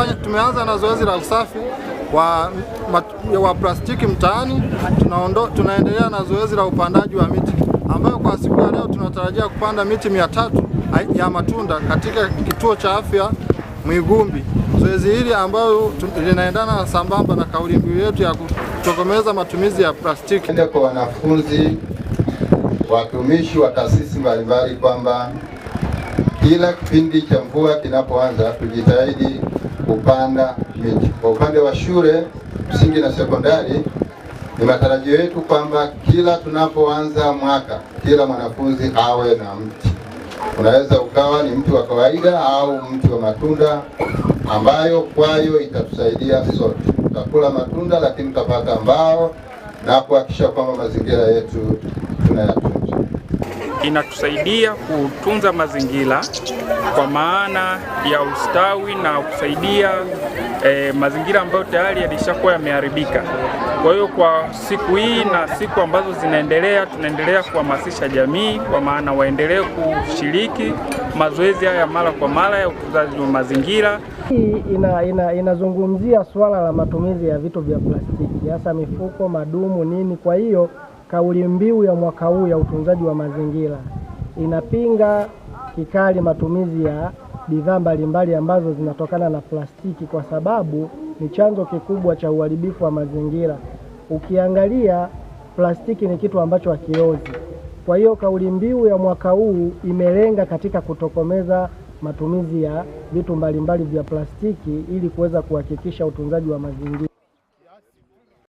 Tumeanza na zoezi la usafi wa plastiki mtaani. Tunaendelea na zoezi la upandaji wa miti ambayo kwa siku ya leo tunatarajia kupanda miti 300 ya matunda katika kituo cha afya Mwigumbi. Zoezi hili ambayo linaendana na sambamba na kauli mbiu yetu ya kutokomeza matumizi ya plastiki. Kwa wanafunzi, watumishi wa taasisi mbalimbali kwamba kila kipindi cha mvua kinapoanza tujitahidi kupanda miti. Kwa upande wa shule msingi na sekondari, ni matarajio yetu kwamba kila tunapoanza mwaka kila mwanafunzi awe na mti. Unaweza ukawa ni mti wa kawaida au mti wa matunda ambayo kwayo itatusaidia sote. Tutakula matunda lakini tutapata mbao na kuhakikisha kwamba mazingira yetu tunayatunza. Inatusaidia kutunza mazingira kwa maana ya ustawi na kusaidia mazingira ambayo tayari yalishakuwa yameharibika. Kwa hiyo kwa siku hii na siku ambazo zinaendelea, tunaendelea kuhamasisha jamii kwa maana waendelee kushiriki mazoezi haya mara kwa mara ya utunzaji wa mazingira. Hii inazungumzia swala la matumizi ya vitu vya plastiki, hasa mifuko, madumu, nini. Kwa hiyo kauli mbiu ya mwaka huu ya utunzaji wa mazingira inapinga kikali matumizi ya bidhaa mbalimbali ambazo zinatokana na plastiki kwa sababu ni chanzo kikubwa cha uharibifu wa mazingira. Ukiangalia plastiki ni kitu ambacho hakiozi. Kwa hiyo kauli mbiu ya mwaka huu imelenga katika kutokomeza matumizi ya vitu mbalimbali vya plastiki ili kuweza kuhakikisha utunzaji wa mazingira.